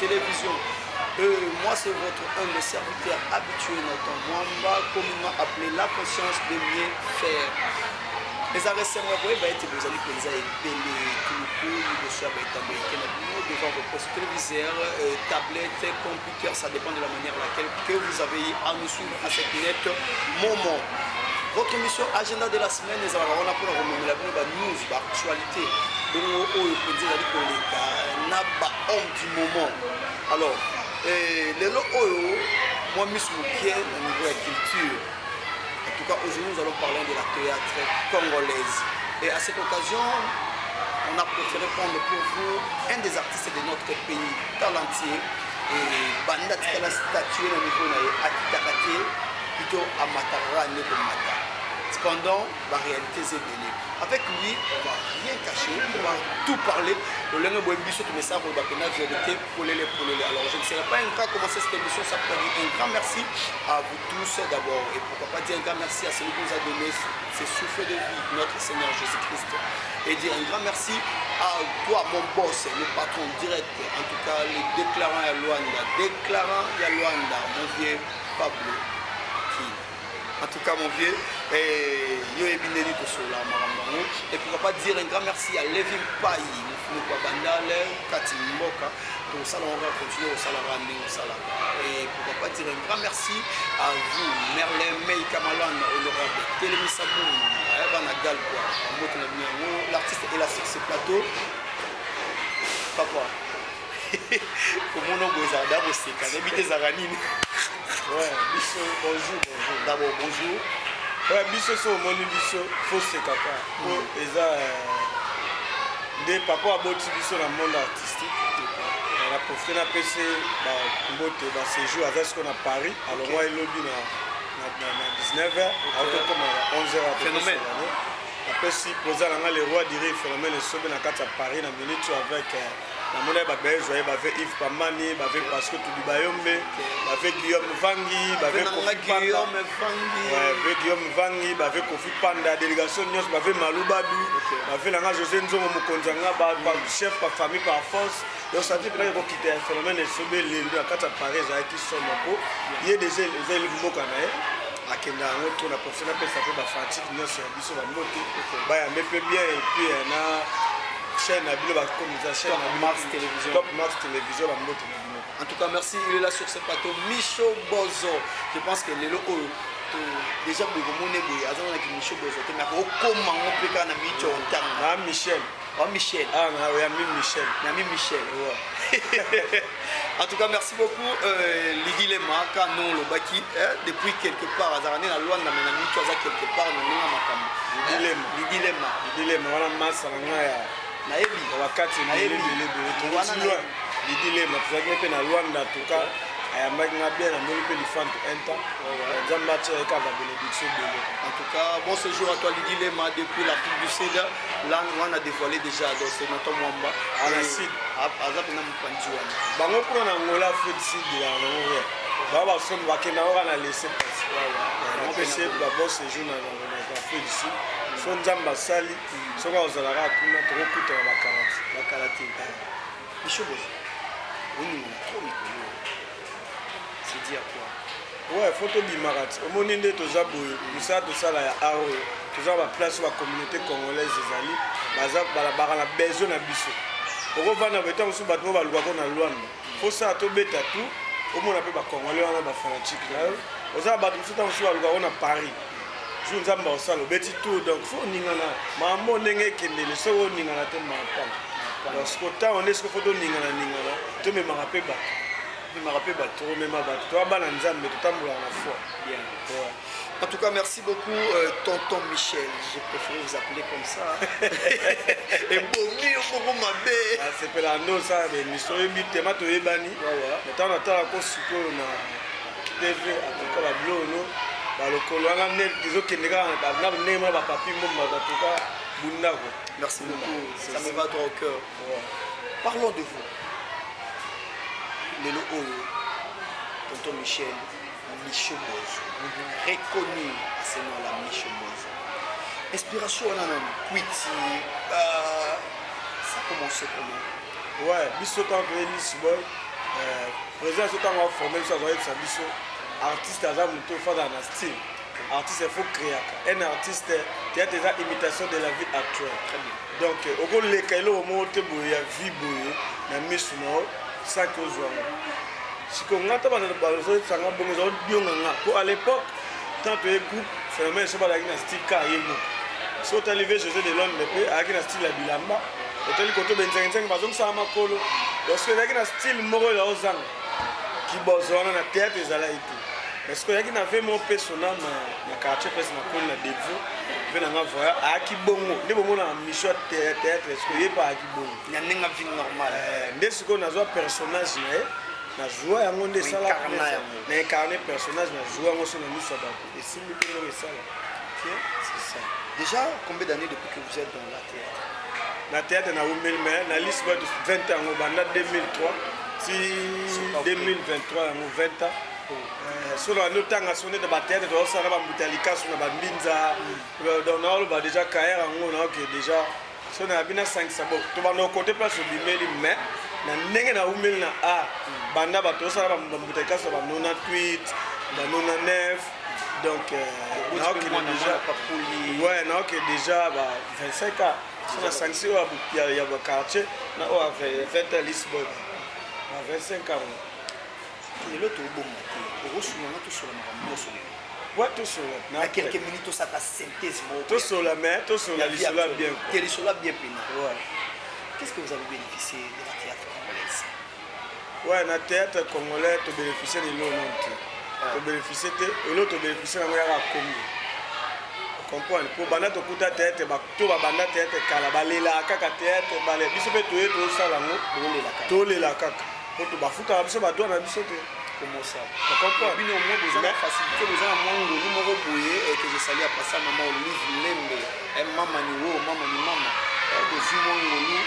Télévision. Moi, c'est votre humble serviteur habitué, Nathan Mwamba, communément appelé la conscience de mieux faire. Ezalaka esengo ya koyeba ete bozali mpenza ebele tuluku liboso ya baetando eke na bino devant vos postes téléviseurs, tablettes, computer, ça dépend de la manière laquelle que vous avez eu à nous suivre à cette net moment. Votre émission Agenda de la semaine ezalaka wana mpona komemela bino banews, baactualité bongo oyo mpenza ezali koleka na bahomme du moment. Alors lelo oyo mwa miso moke na niveau ya culture. En tout cas, aujourd'hui, nous allons parler de la théâtre congolaise. Et à cette occasion, on a préféré prendre pour vous un des artistes de notre pays, talentueux, et banda tikala statue na niveau na ye akitaka te, plutôt amataka nde komata. Cependant, la réalité est ebele. Avec lui, on va rien cacher, on va tout parler. Lolenge boye biso tomesaka koloba mpenza vérité polele polele. Alors, je ne serai pas ingrat commencer cette émission sans dire un grand merci à vous tous d'abord. Et pourquoi pas dire un grand merci à celui qui nous a donné ce souffle de vie, notre Seigneur Jésus-Christ. Et dire un grand merci à toi, mon boss, le patron direct, en tout cas, le déclarant à Luanda, déclarant à Luanda, mon vieux Pablo Ki. En tout cas, mon vieux, et yo ebindeli tosola makambo yango. Et pourquoi pas dire un grand merci à Lévi Pai, mofuniko ya Bandale, kati mboka, tosala ngo kaka, continue kosalaka ndenge osalaka. Et pourquoi pas dire un grand merci à vous, Merlin Mei Kamalana, honorable Telemisa Boum, bana gal quoi, mbote na bino yango, l'artiste est là sur ce plateau. Papa, komona boye ezalaka da koseka, nayebi te ezalaka nini. Ouais, biso, bonjour, bonjour. D'abord, bonjour. Ouais, biso so omoni biso faut seka kaka po eza nde papa aboti biso na monde artistique. Na profite napesi bambote baséjour, aza sikoyo na Paris, alongwa elobi na 19 h, aotokoma na 11 h. Phénomène. Napesi président na nga, le roi diri, Phénomène Esobe, na kati ya Paris na minute oyo avec namoni babeye joye bave Yves Pamani, bave Pasco Tudi Bayombe, bave Guillaume Vangi, bave Nanga Kofi Panda. Guillaume Vangi. Ouais, bave Guillaume Vangi, bave Kofi Panda, délégation nyonso, bave Malubadu, bave nanga José Nzongo, mokonzi yanga, chef par famille par force. Donc ça dit mpenaki kokita ya Phénomène Esobe lelo na kati ya Paris ezalaki somo po ye déjà eza mboka na ye, akenda yango to na profite napesa mpe bafanatiques nyonso ya biso bambote, bayambe mpe bien. Et puis na chaîne na bino bakomisa chaîne Top na bino Max Télévision. Top Max Télévision, bambote na bino. En tout cas, merci. Il est là sur ce plateau. Micho Bozo. Je pense que lelo oyo déjà boye komona boye aza nanaki Micho Bozo te, mais akokoma ngo mpe kaka na micho ntanga. Na Michel. Wa Michel. Ah, na oyambi Michel. Nami Michel. En tout cas, merci beaucoup. Lydie Lema, quand lobaki, hein, depuis quelque part, azalaka nde na Luanda, mais na micho aza quelque part na ndenge ya makambo. Lydie Lema. Lydie Lema. Lydie Lema wana masa na ngai ya Nayebi. ya bakati Nayebi. ebele ebele. Wana Tokoti loin. Lydie Lema, tozalaki mpe na Lwanda, en tout cas ayambaki nga bien, namoni mpe lifanto un temps, Nzambe atia ye kaka babénédiction ebele. En tout cas, bon séjour à toi, Lydie Lema, depuis l'Afrique du Sud. Là, on a dévoilé déjà, donc c'est Nathan Mwamba. À la Et- Sud. Aza pena mopanzi wana. Bango kuna na Angola, Afrique du Sud, ya nango rien, bao basombi bakenda kaka na laisse passe. Napesi ye babon séjour na Afrique du Sud. So Nzambe asali, soki akozalaka kuna, tokokutana bakala ti. Bakala te. Micho Bozo, oninga trop mikolo. C'est dit à quoi? Ouais, faut tobimaka ti omoni nde toza boye, mosala tosala ya art oyo, toza baplace oyo bacommunauté congolaise ezali, baza balabaka na besoin na biso. Okovanda boye, ntango mosusu bato mo balukako na Lwanda, fosala tobeta tu omona mpe bacongolais wana bafanatiques na yo. Oza na bato mosusu, ntango mosusu balukako na Paris, jour Nzambe akosala obeti tour. Donc faut oningana makambo ndenge ekendele, soki oningana te, mapanga. Donc siko ntango nde siko faut toningana ningana, tomemaka mpe bato. Memaka mpe bato. Tokomema bato, toya bana Nzambe, totambolaka na foi. Bien. Ouais. En tout cas, merci beaucoup, tonton Michel. J'ai préféré vous appeler comme ça. Et bon, mieux, moko mabe. Asepelaka nde osala baémission, oyebi tema toyebani. Ouais. Ntango natalako sikoyo na TV, atuka babilo ono balokolo wana nde ezokende kaka na ndenge mona bapapi mbomba, batuka bundako. Merci beaucoup. Ça me va droit au cœur. Parlons de vous. Lelo oyo, tonton Michel, Michel Bozo, reconnu à ce nom-là, Michel Bozo. Inspiration, on a un Kwiti, ça a commencé comment? Ouais, biso ntango toye Lisboy, Président so ntango aforme biso, azoyebisa biso: artiste aza moto ofandaka na style. Artiste, il faut créaka un artiste. Théâtre eza imitation de la vie actuelle. Donc okoleka eloko moko te boye ya vie boye na misu na yo sans que ozwa yango. Sikoyo nga, ta bazoyebisanga bongo, ezodionga nga, po à l'époque, tant toye groupe Phénomène, so bazalaki na style ka ye moko. So otali ve José de Londres mpe ayaki na style ya bilamba, otali koto benzengenzenge bazongisaka makolo. Donc soki ezalaki na style moko oyo ozanga kibozo wana na théâtre, ezalaki te. Mais soki oyaki na ve moko mpe sona na quartier place na koli na Devo mpe nanga voya, ayaki bongo nde bomona na mission ya théâtre. Sikoyo ye mpe ayaki bongo na ndenge vie normale. Nde sikoyo nazwa personnage na ye, nazwa yango nde esala na incarne personnage, nazwa yango so na miso ya bato, esimbi mpe ndenge esala. C'est ça. Déjà combien d'années depuis que vous êtes dans la théâtre? Na théâtre nawumeli, mais na liste 20 ans yango, banda 2003 ti 2023, yango 20 ans. So na bandi otanga so ndete bathéâtre tozosala na bambuta ya likasu na bambinza. Donc naoloba déjà carrière yango naoke déjà so na yabi nasangisa bo tobanda okote place obimeli. Mais na ndenge nawumeli na art, banda bato osala bambuta likasu na ba 98, ba 99, donc naokende déjà, ouais, naoke déjà ba 25 ans. So nasangisi oyo ya baquartier na oyo ya 20 ans Lisboy, ba 25 ans. Lelo tobonga te, okosunga tosola makambo nyonso lelo. Ouais, tosola. Na quelques minutes tosaka synthèse moko. Tosola, mais tosola lisolo bien. Te, lisolo bien pena. Qu'est-ce que vous avez bénéficié de la théâtre congolaise? Ouais, na théâtre congolais tobénéficie lelo nano te, tobénéficie te. Eloko tobénéficie yango yaka Congo, comprendre, po banda tokuta théâtre, to babanda théâtre kala, balelaka kaka théâtre bale. Biso mpe toye tosala yango, tolela kaka po bafutaka biso badroit na biso te. Comment ça? Comprendre. Bino mwa boza na facilité, boza na mwa ngolu moko boye que je salue à pasa mama Olive Lembe, mama ni wo, mama ni mama. Bozwi mwa ngolu,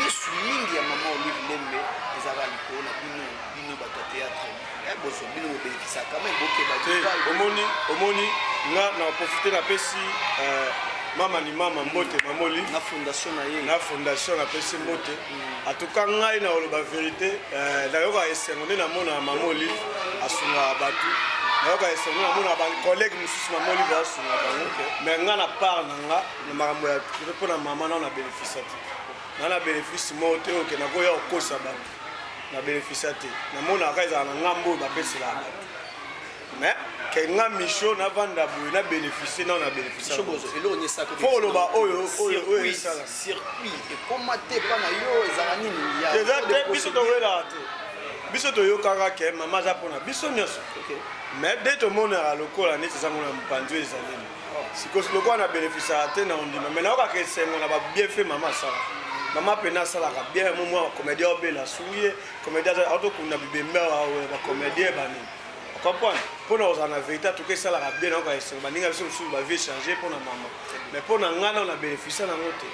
misu mingi ya mama Olive Lembe ezalaka likolo na bino. Bino bato ya théâtre, bozwa, bino bobénéficiaka, mais bokeba. Omoni, omoni nga na profite, napesi mama ni mama mbote, mama Olive. Na fondation na ye. Na fondation, napesi mbote. En tout cas ngai na koloba vérité, nayokaka esengo nde namona mama Olive asungaka bato. Nayoka esengo nde namona bacollègue mosusu mama Olive asunga bango. Mais nga na part na nga na makambo ya mpo na mama nao na bénéfice te, na bénéfice moko te. Oke nakoya kokosa bato, na bénéfice te. Namonaka ezala na ngambo oyo bapeselaka bato, mais ke nga Micho navanda boye na bénéficie nao na bénéfice. Fo oloba oyo oyo esala. Circuit ekóma te mpa na yo, ezala nini? Eza te, biso towelaka te. Biso toyokaka ke mama aza mpona biso nyonso, mais nde tomonaka lokola neti ezango na mopanzi oyo ezaleli sikoyo lokola na bénéficiaka te na ondima. Mais nayokaka esengo na babienfait mama asalaka. Mama pene asalaka bien mo mwa comédien obela asungi ye, comédien atokunda bibembe, bacomédien banini, comprendre. Mpona kozala na vérité, atuka esalaka bien, nayoka esengo. Baninga biso mosusu bavie change mpona mama, mais mpo na ngai nao na bénéficie nango te.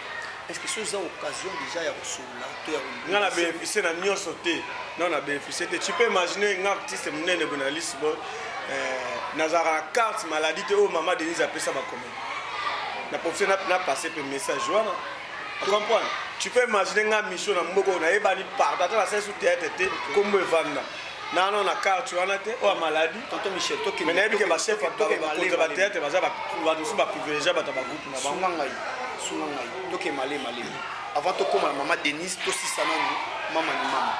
Est ce que so eza occasion déjà ya kosolola to ya Nga na bénéficie na nyonso te, nao na bénéficie te. Tu peux imaginer nga artiste monene boye na Lisbon, nazalaka na carte maladie te oyo mama Denise apesa bacomédie. Na profite na passe mpe message wana, comprendre. Tu peux imaginer nga Mission na mboka oyo nayebani partout, ata nasali su théâtre te, kombo evanda nano na carte wana te oyo ya maladie. Tonton Michel. Mais nayebi ke bachef, bakonzi ya bathéâtre baza bato mosusu baprivilégie bato ya bagroupe na bango. Sunga ngai, sunga ngai, tokema malema malema avant tokóma na mama Denise. Tosisa nanu mama ni mama.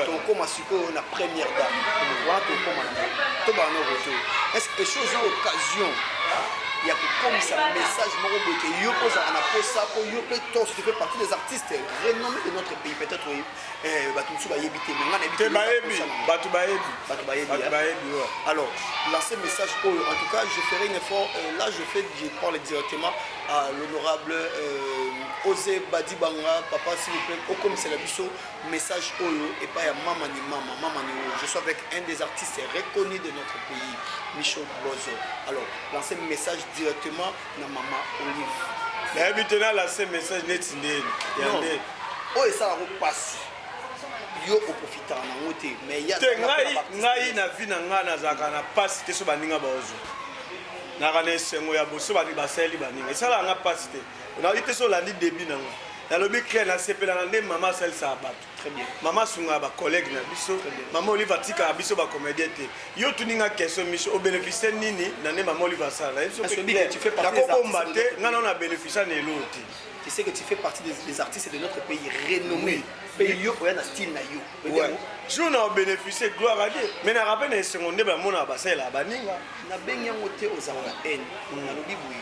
Tokóma sikoyo na première dame wana, tokóma na tobala na retour. Est ce que chose na occasion ya kokomisa message moko boye ke yo mpe ozalaka na posa, po yo mpe to tu fais partie des artistes renommés de notre pays, peut-être bato mosusu bayebi te, mais ngai nayebi. Te, bayebi, bato bayebi. Bato bayebi. Bato bayebi. Alors lancer message oyo, en tout cas je ferai un effort. Là je fais, je parle directement à l'honorable Osé Badibanga. Papa, s'il vous plaît, okomisela biso message oyo epai ya mama ni mama, mama ni oyo. Je suis avec un des artistes reconnus de notre pays, Micho Bozo. Alors lancer message directement na mama Olive. Nayebi te na lancer message neti ndeni ya nde. Oyo esalaka mpasi, yo oprofitaka nango te, mais te, ngai na vie na ngai nazalaka na mpasi te. So baninga baozwa, naka na esengo ya boso basaleli baninga, esalaka nga mpasi te. Nayebi te so olandi début na nga. Nalobi clair, nasepelaka nde mama asalisaka bato. Très bien. Mama asungaka bacollègue na biso. Mama Olive atikaka biso bacomédien te. Yo otuni nga question, Micho, obénéficie nini na nde mama Olive asala? Nayebi Parce que tu fais partie des nakobomba artistes de te, notre nga nao na bénéficie na eloo te. Tu sais que tu fais partie des artistes de notre pays renommés. Pays yo oya na style na yo. Ouais. Jour na obénéficie, gloire à Dieu, mais na rappel na esengo nde bamonaka basalelaka baninga. Nabengi yango te ozala na haine. Nalobi boye,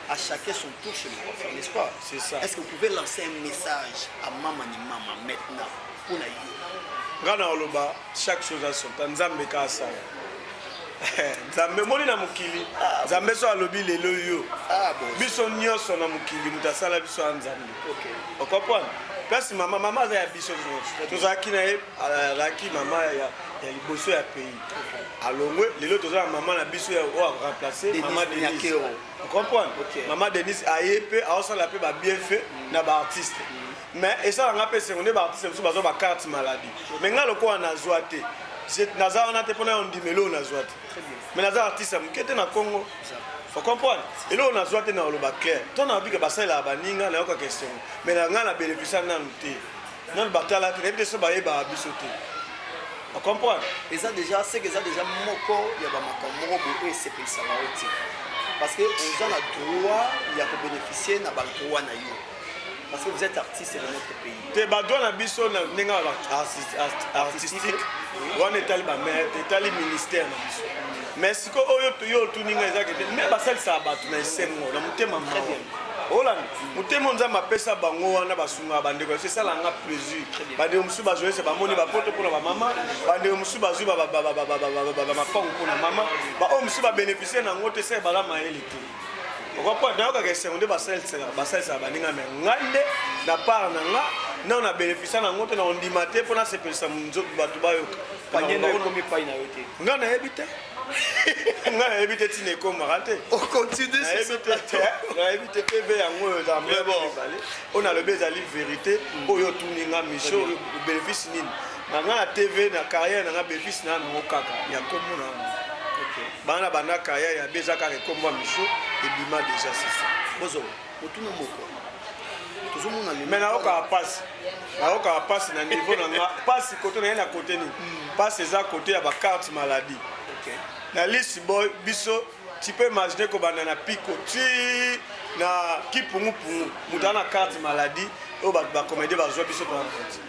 à chacun son tour chez le coiffeur, n'est-ce pas? C'est ça. Est-ce que vous pouvez lancer un message à mama ni mama maintenant pour na yo? Nga na oloba, chaque chose a son temps. Nzambe ka asala, Nzambe moni na mokili, Nzambe so alobi lelo yo. Ah bon. Biso nyonso na mokili, moto asala biso ya Nzambe. Ocomprendre place mama, mama aza ya biso nyonso. Tozalaki na ye, azalaki mama ya liboso ya pays. Alongwe, lelo toza na mama na biso ya oyo aremplace Denise mama Denise. Nyakero. Ocomprendre? Mama Denise aye mpe aosala mpe babienfait na baartiste, mais esalanga mpe esengo nde baartiste mosusu bazwa bacarte maladie, mais ngai lokola nazwa te, naza wana te mpona yo ndimeli oyo nazwa te. Mais naza artiste ya moke te na Congo, faut comprendre. Eloko nazwa te, na oloba clair to na bika basalelaka baninga, nayokaka esengo, mais na ngai na bénéficie nanu te, nanu batala te, nayebi te so bayebaka biso te, ocomprendre? Eza déjà, c'est que eza déjà moko ya bamakambo moko boye oyo esepelisaka yo te, parce que oza na droit ya kobénéficier na badroit na yo, parce que vous êtes artiste de notre pays. Te, badroit na biso na ndenge ya artistique wana etali bamare te, etali ministère na biso. Mais sikoyo oyo yo otuni ngai ezaki te, me basalisaka bato na esengo na motema mawa. Olanda motema Nzambe apesa bango wana, basungaka bandeko biso, esalanga plaisir. Bandeko mosusu bazwi ese bamoni bapoto mpona bamama, bandeko mosusu bazwi bamapango mpona mama, baoyo mosusu babénéficie nango te, seke baza mayele te. Okopo nayokaka esengo nde basalisaka baninga, me ngai nde na part na nga nao na bénéficie nango te, na ondima te mpo nasepelisa nzoto bato bayoka. Panier no ekomi epai na yo te? Ngai nayebi te, ngai nayebi te ntina ekomaka te. On continue sur ce Nayebi te. plateau. Nayebi te. TV yango oyo eza mibale oyo nalobi ezali vérité. Oyo otuni nga, Micho, bénéfice nini na nga na TV na carrière na nga? Bénéfice na nango kaka ya kombo na yango. Bana banda carrière ya be eza kaka ekombo ya Micho ebima déjà, c'est ça. Bozo motuna moko tozomona lelo. Mais nayokaka mpasi, nayokaka mpasi na niveau na nga. Mpasi kote na ye na kote nini? Mpasi eza kote ya bacarte maladie. Na lisi boy biso, tu peux imaginer, kobanda na piko ti na kipungupungu, moto aza na carte maladie oyo bato bacomédie bazwa biso mpona koti,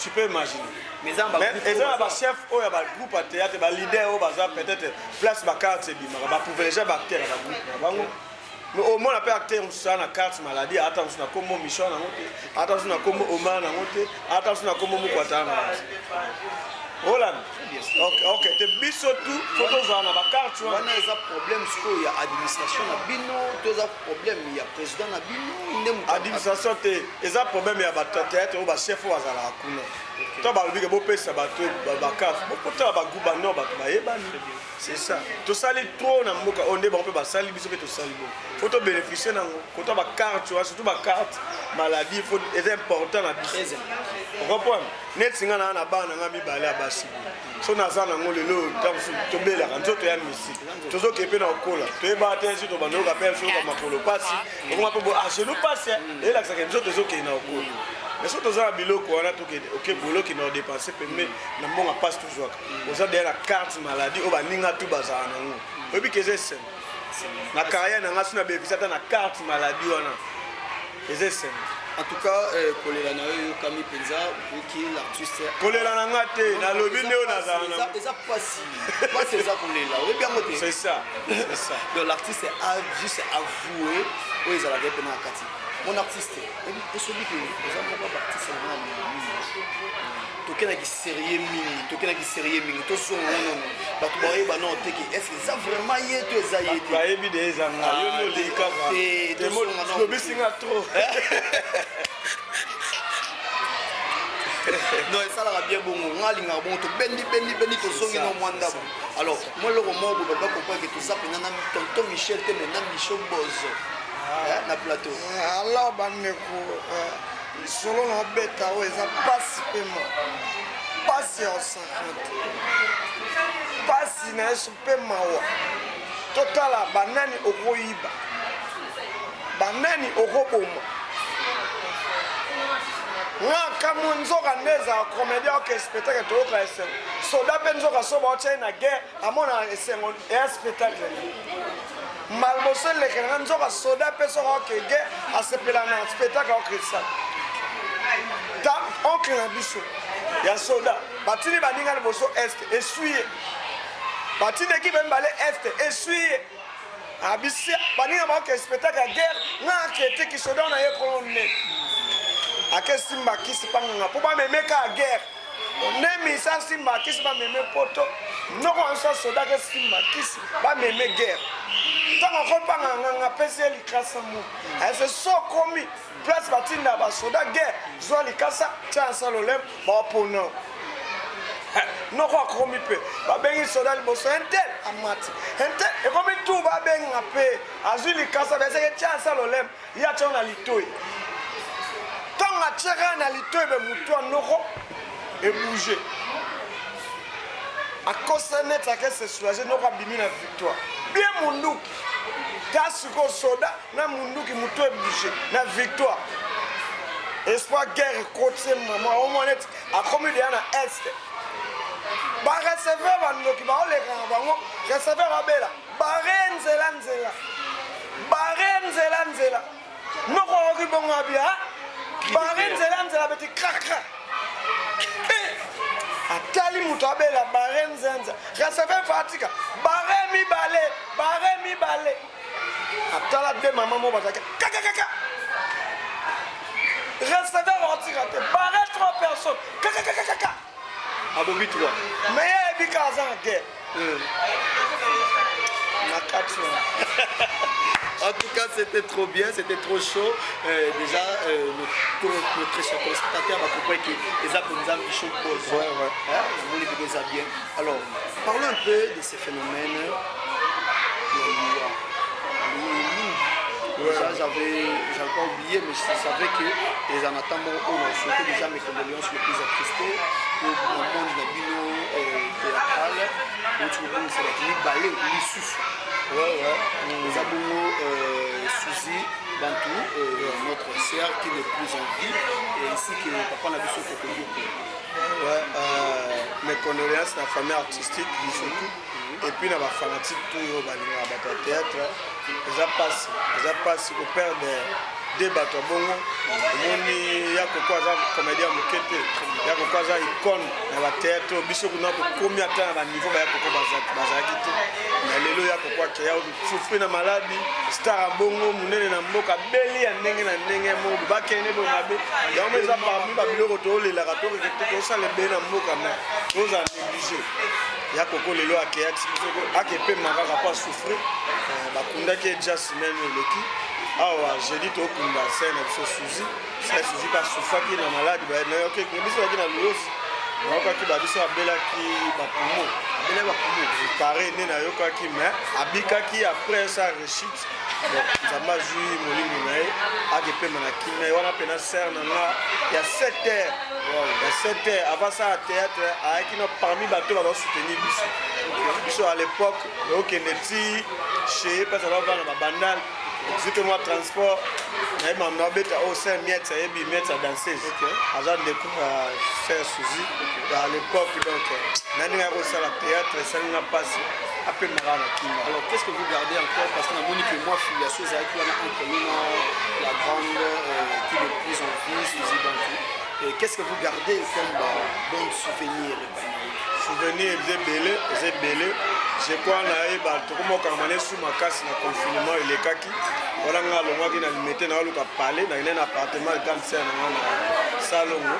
tu peux imaginer. Mais eza na Mais bagroupe eza na oyo bachef oyo ya bagroupe ya théâtre, baleader oyo baza peut-être place bacarte ebimaka, baprivilégie baacteur ya bagroupe na bango. Mais omona mpe acteur mosusu aza na carte maladie, ata mosusu na kombo Micho nango te, ata mosusu na kombo Omar nango te, ata mosusu na kombo Mokwatana nango te. Olanda, ok te, biso tu fo tozala na bacarte wana. Wana eza problème sikoyo ya administration na bino to eza problème ya président na bino nde moto? Administration te, eza problème ya bato ya théâtre oyo bachef oyo bazalaka kuna. To balobi ke bopesa bato bacarte, bokotala bagroupe banor, bato bayebani, c'est ça. Tosali trop na mboka oyo nde bango mpe basali, biso mpe tosali bo fo tobénéficie nango kota bacarte wana, surtout bacarte maladie, faut eza important na biso. Très important. Ocomprendre? Neti nga naa na bana na nga mibale ya basi boye, so naza nango lelo, ntango mosusu tobelaka nzoto ya misiki, tozokee mpe na kokola, toyebaka te nsi tobandoyoka mpe soyoka makolo pasi, okoma mpe bo genou pasi, eyelakisaka nzoto ezokende na kokola. Mais so toza na biloko wana, oke boye, okende kodépenser pembe na mbongo mpasi tozwaka, oza deya na carte maladie oyo baninga tu bazala nango, oyebi ke eza esengo. Na carrière na nga, so na bénéficie ata na carte maladie wana, eza esengo. En tout cas, kolela na yo eyokami mpenza, oki l'artiste. Kolela na nga te, nalobi nde oyo nazala na Eza pasi, pasi eza kolela, oyebi yango te. C'est ça, c'est ça. Donc l'artiste a juste avoué oyo ezalaka ye mpena na kati. Mon artiste, esobi ke oza moko ya baartiste na nga mingi, tokendaki sérieux mingi, tokendaki sérieux mingi, tozonga ngo nono, bato bayeba nano te ke est ce que eza vraiment ye to eza ye te. Bayebi de eza nga, yo nde olei kaka. Te, tozonga nano. Lobisinga trop. Non, esalaka bien bongo, nga alingaka bongo, tobendi bendi bendi, tozongi no mwa ndambo. Alors mwa eloko moko boye, bato bacomprendre ke toza mpena na tonton Michel te, mais na Michel Bozo na plateau. Alors bandeko, lisolo na obeta oyo eza pasi mpe mo pasi ya osaka te, pasi na yesu mpe mawa. Totala banani okoyiba, banani okoboma. Nga kamwe nzoka nde ezala comédien oke spectacle toyoka esengo. Soda mpe nzoka so baotya ye na guerre amona esengo ya spectacle. Mbala liboso elekela nga nzoka soda mpe soki oke guerre asepela na spectacle okesala. Ta oncle na biso ya soda batindi baninga liboso est esui ye, batindi ekipe mibale est esui ye, abisi baninga baoke spectacle ya guerre. Nga akete kisoda na ye kolo nde akesimba kisi panganga mpo bamemeka ya guerre nde misa simba kisi bameme poto noko wanso soda akesimba kisi bameme guerre. Ntango akopanga nganga apesi ye likasa mo ese so okomi place batinda basoda guerre, zwa likasa tia na sala olemo baopona. Noko akomi mpe babengi soda liboso un tel amati, un tel ekomi tu babenga mpe azwi likasa beseke tia na sala olemo ye atia na litoi. Ntango atiaka na litoi be motu ya noko ebouge akosa neti ake se soulage. Noko abimi na victoire bien munduki ta sikoyo soda na munduki motu ebouge na victoire espoir guerre ekoti. Mama omwa neti akomi deya na est, bareceveur bandoki baoleka na bango, receveur babela bare nzela nzela bare nzela nzela. Noko akoki bongo abia bare nzela nzela beti krakra atali moto abela bare nzela nzela, receveur fa atika bare mibale bare mibale atala de mama mo bazalaki kakakaka, receveur atika te bare trois personnes kakakakaka. Abomi trois. Mais ye ayebi kaka aza na guerre na kati wana. En tout cas, c'était trop bien, c'était trop chaud. Déjà, nos très chers téléspectateurs vont comprendre que les Aponzam qui chaud pose. Hein, le monde est bien. Alors, parlons un peu de ces phénomènes. Il y a déjà, j'avais pas oublié, mais je savais que les anatambons ont souhaité déjà mes condoléances les plus attristées pour le monde de la bino théâtral. Où tu vois, c'est la clinique balai, lisusu. Ouais. Eza bongo Suzy Bantu, notre sœur qui n'est plus en vie, et ainsi que papa na biso Kokodioko. Ouais, mes condoléances na famille artistique surtout et puis na bafanatique tout oyo balingaka bato ya théâtre. Eza mpasi, eza mpasi koperdre de bato ya bongo. Omoni, ya Koko aza comédien moke te, ya Koko aza icône na bathéâtre oyo biso kuna tokomi ata na baniveau baya Koko bazalaki te. Na lelo ya Koko akeya souffrir na maladi, star ya bongo monene na mboka beli ya ndenge na ndenge moko bakende boye mabe. Yango eza parmi babiloko toolelaka tokeke te tosala ebele na mboka, mais tozala négligé. Ya Koko lelo akeya ti biso akepema kaka po asouffrir. Bakundaki ye ja semaine eleki awa jeudi. Tokunda sœur na biso Suzi. Sœur Suzi mpe asufaki na maladi. Nayoki biso yaki na Luosi, nayokaki babiso abelaki bapoumon. Abelaki bapoumon. Pare nde nayokaki, mais abikaki après sa rechute. Bon, Nzambe azwi molimo na ye akepema na kimia. Wana mpena sœur na nga ya 7 heures, ya 7 heures avant ça ya théâtre ayaki na parmi bato bazosoutenir biso. Biso à l'époque okende ti chez ye mpasi azavanda na Babandal, ozwi mpe mwa transport nayeba na obeta oyo sœur Miette ayebi, Miette ya danseuse, aza ndeko ya sœur Suzy à l'époque. Donc na ndenge ya kosala théâtre esalinga mpasi, apemaka na kimia. Alors, qu'est-ce que vous gardez encore? Parce qu'on a dit que moi, filiation ezalaki wana entre nous na la grande qui n'est plus en vie, Suzy Bantu. Et qu'est-ce que vous gardez comme bon souvenir? Souvenir eza ebele, eza ebele. Je crois nayeba tokomokanga na esu makasi na confinement elekaki wana. Nga alongwaki na Limete na oluka pale, nakende na appartement grande sœur na nga na Salongo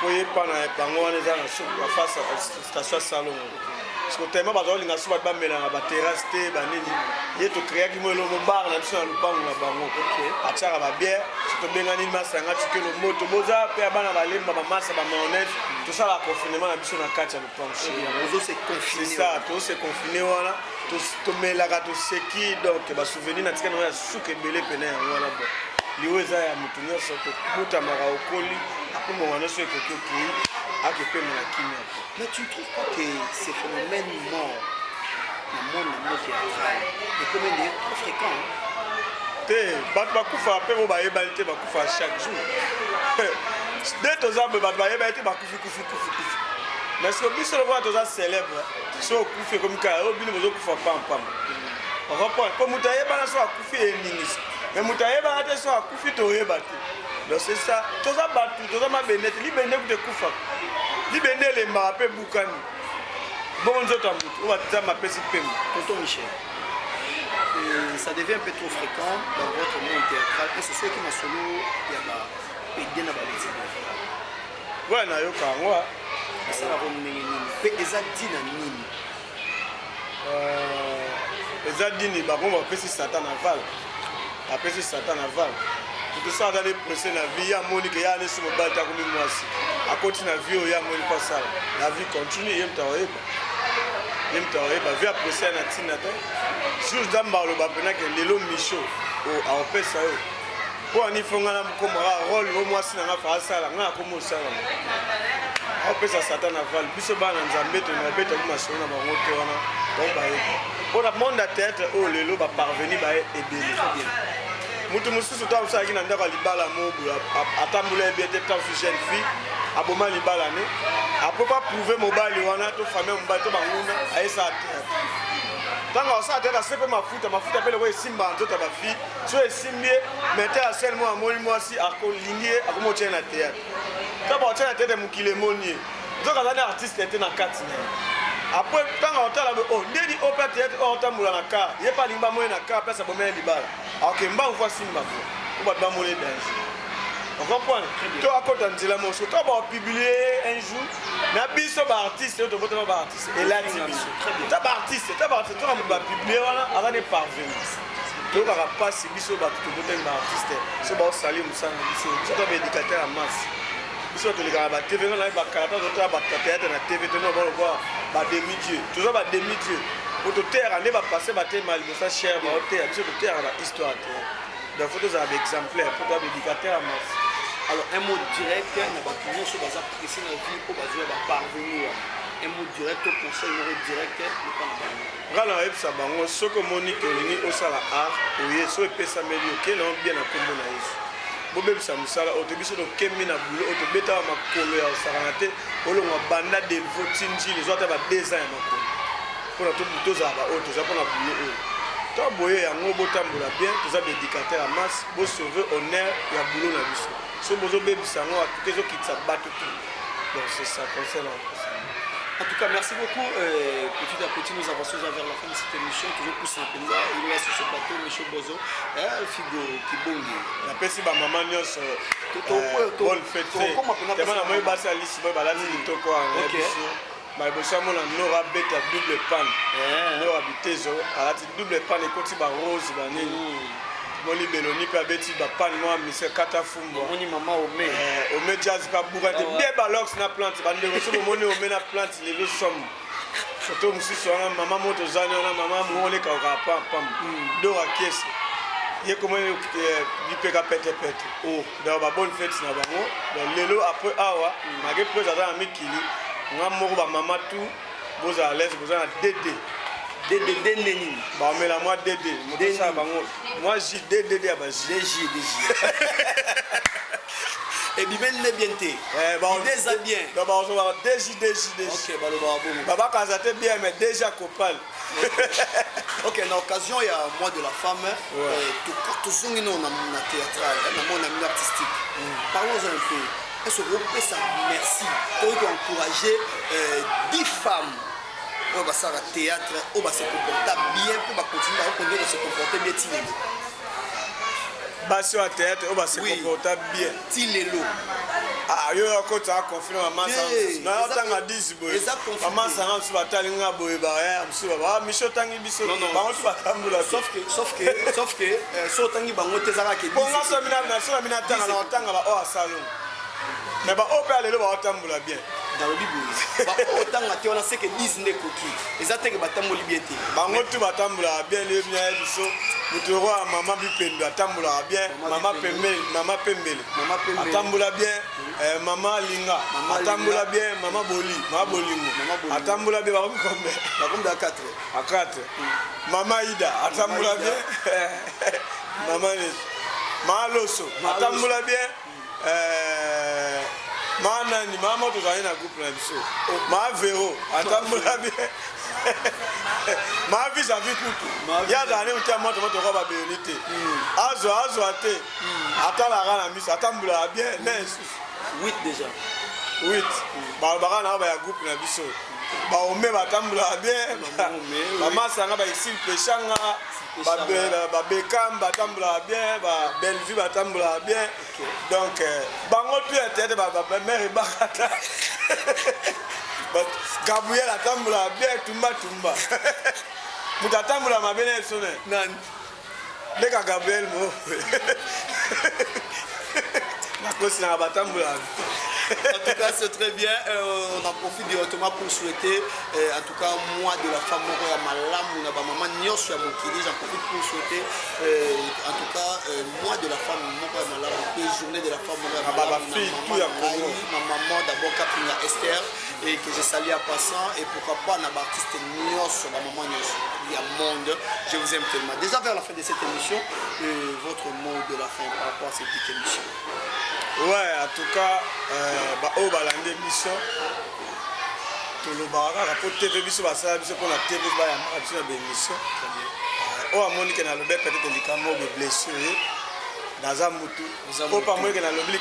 po ye mpa na bango wana eza na suka face station ya Salongo, parce que tellement bato balinga so bato bamelaka baterrasse te banini. Ye tocréaki mo eloko bar na biso na lupango na bango, atiaka babière so tobengani masanga tikelo moto boza mpe ya bana balemba bamasa bamayonnaise. Tosalaka confinement na biso na kati ya lupango. Ozo se C'est confiner. ça, tose confine wana, tomelaka, toseki. Donc basouvenir na tika nango ya suka ebele pene yango wana. Bon, liwo eza ya motu nyonso, tobutamaka okoli apres monga nyonso ekoki okei akepema na kimia. Mais tu ne trouves pas que ces phénomènes morts dans le monde, dans le monde théâtral, est comme un trop fréquent, hein? Te, bato bakufaka mpe mo bayebani te, bakufaka chaque jour. Nde toza boye, bato bayeba ete bakufi kufi kufi kufi. Mais siko biso lokola toza célèbre, so okufi ekomi kaka oyo bino bozokufa pampamba. Ocomprendre? Mpo moto ayebana so akufi eningisa, mais moto ayebana te so akufi toyeba te. Donc c'est ça, toza bato, toza mabende te. Libende kuta ekufaka, libende elembaka mpe ebukani. Bongo nzoto ya moto oyo bato Nzambe apesi pembe. Tonton Michel, et ça devient un peu trop fréquent dans votre monde théâtral. Est-ce que soki masolo ya ba pede na ba lesbiennes? Ouais, nayoka yango. Esalaka ndenge nini mpe eza ntina nini? Eza dini bango bapesi Satan na val, apesi Satan na val. Moto so aza pressé na vie, ye amoni ke ye alesi mobali te, akomi mwasi, akoti na vie oyo ye amoni mpo asala. La vie continue, ye moto akoyeba, ye moto akoyeba vie apressé ya na ntina te. Jour Nzambe aloba mpena ke lelo Micho akopesa yo mpo ani fo ngai nakomaka role oyo mwasi na ngai fa asala, ngai akomi osala, aopesa Satan na val. Biso bana na Nzambe tolinga kobeta masolo na bango te wana, bango bayebi. Mpona monde ya théâtre oyo lelo, baparvenu baye ebele. Moto mosusu ntango mosusu azalaki na ndako ya libala moboye, atambola ye bien te, ntango mosusu jeune fille aboma libala ne après baprouve mobali wana to famille ya mobali to banguna, ayesala théâtre. Ntango asala théâtre, ase mpe mafuta mafuta mpe loko esimbaka nzoto ya bafille. So esimbi ye, metteur ya scène mo amoni mwasi akolingi ye, akomi otia ye na théâtre. Ntango baotia na théâtre, mokili emoni ye, nzoka aza nde artiste te na kati na ye. Après ntango aotala boye, oh, ndeni oyo mpe théâtre oyo aotambola na car, ye mpe alingi bamoni na car place abomela libala, aoke mbangu fo asimba fo po bato bamoni danger. Ocomprendre? To akota nzela mosusu to baopublie un jour na biso baartiste oyo tobotama baartiste, elati biso ta baartiste, ta baartiste toka moto bapublie wana aza ne parvenu. Toyokaka mpasi biso bato tobotami baartiste so baosali mosala na biso. Biso to baéducateur ya masse, biso tolekaka ba TV. Nga naye bakala ta totala bato ya théâtre na TV, tona balokwa bademi dieu. Toza bademi dieu po toteyaka nde bapasse batema liboso ya chaire, baoteya biso, toteyaka bahistoire te. Donc faut tozala baexemplaire po toza baéducateur ya masse. Alors, un mot direct na bato nyonso baza pressé na vie mpo bazwa baparvenu wana, un mot direct to conseil moko direct epa na bango. Nga na oyebisa bango, soki omoni ke olingi osala art oye, so epesameli, okende yango bien na nkombo na Yesu. Bobebisa mosala oyo te. Biso tokembi na bulo oyo, tobetaka makolo ya kosakana te. Olongwa banda Delvo tinjili, ezwa ata ba 2 ans ya makolo mpona tozala baoyo toza mpona bulo oyo. To boye yango, botambola bien. Toza baéducateur ya masse, bosauve honneur ya bulo na biso. So bozobebisa yango, atuka ezokitisa bato tout. Donc c'est ça conseil na. En tout cas, merci beaucoup. Petit à petit, nous avançons vers la fin de cette émission. Toujours plus un peu. Il est sur ce plateau, Michel Bozo, Figo Kibongi. Napesi bamama nyonso bonne fête. Tema na moi, basi alisi boye balati kitoko wana. Biso baliboso amona Nora abeta double pan. Nora Bitezo alati double pan, ekoti barose banini. Moni Beloni mpe abeti bapane mwa mise kata fumbwa. Omoni mama Ome. Ome Jazz mpe abuka te bien, balox na plante. Bandeko, so bomoni Ome na plante lelo, somo foto mosusu wana. Mama mo tozani wana, mama mongoleka okaka pampam Dora Kiese, ye komoni lipeka petepete. Donc babonne fête na bango. Donc lelo après awa make prese aza na mikili, nga moko bamama tout bozala l'aise, boza na dd. DDD nde nini? Bamela mwa dd, motosala bango mwa j ddd ya ba j. DJ DJ ebimeli nde bien te, idée eza bien. Donc bazobaka dj dj dj. Ok, balobaka bongo. Babakaza te bien, mais déjà copal. Ok, na occasion ya mois de la femme, tozongi nano na théâtral, na monde na milieu artistique. Parlons un peu. Est ce que opesa merci tokoki koencourager 10 femmes oyo basalaka théâtre, oyo base comporta bien mpe bacontinue, bakokontinue kose comporter bien ti lelo? Basi oyo ya théâtre oyo base comporta bien ti lelo. Ah, yo akota aconfine mama otanga 10 boye, mama sanga mosusu batali nga boye, baya mosusu ba Micho otangi biso, bango tu batambola. Sauf que so otangi bango te, ezalaka ke Ponga so mina tanga na otanga ba oyo asalon, mais baoyo mpe alelo baotambola bien. Nalobi boye, baoyo otanga te wana, seke 10 nde ekoki, eza teke batamboli bien te. Bango tu batambolaka bien. Lebi na ye biso moto oko ya mama Bipendo atambolaka bien, mama Pembele, mama Pembele atambola bien, mama Linga atambola bien, mama Boli, mama Bolingo atambola bien. Bakomi kombe? Bakomi da 4. A 4. Mama Ida atambola bien, mama mama Loso atambola bien. Maa nani, maa mo tozali na groupe na biso, maa Vero atambola bien, maa vis à vis kutu ye azala ne moto ya moto moto okoa babeyoni te, azwa azwa te, atalaka na miso, atambolaka bien na lisusu. 8 déjà. 8 balobaka na baya groupe na biso, baome batambolaka bien, bamasanga, baisile peshanga, babekam batambolaka bien, babellevue batambolaka bien. Donc bango tu ya théâtre, bamare ebakata, Gabriel atambolaka bien, tumba tumba. Moto atambolaka mabe na biso ne Nani? Leka Gabriel mo nakosinaka, batambolaka. En tout cas, c'est très bien. On en profite directement pour souhaiter, en tout cas, mois de la femme moko ya malamu na ba maman nyonso ya mokili. J'en profite pour souhaiter, en tout cas, mois de la femme moko ya malamu, pe journée de la femme moko ya malamu na maman na ngai, ma maman d'abord, Kapinga Esther, et que je salue en passant, et pourquoi pas na ba artiste nyonso, ba maman nyonso ya monde. Je vous aime tellement. Déjà vers la fin de cette émission, votre mot de la fin par rapport à cette petite émission. Ouais, en tout cas, baoyo balandi émission, tolobaka kaka mpo TV biso basala biso mpona TV, bayambaka biso na baémission. Oyo amoni ke nalobi peut-être likambo oyo beblessure ye, naza mutu. Oyo pamoni ke nalobi.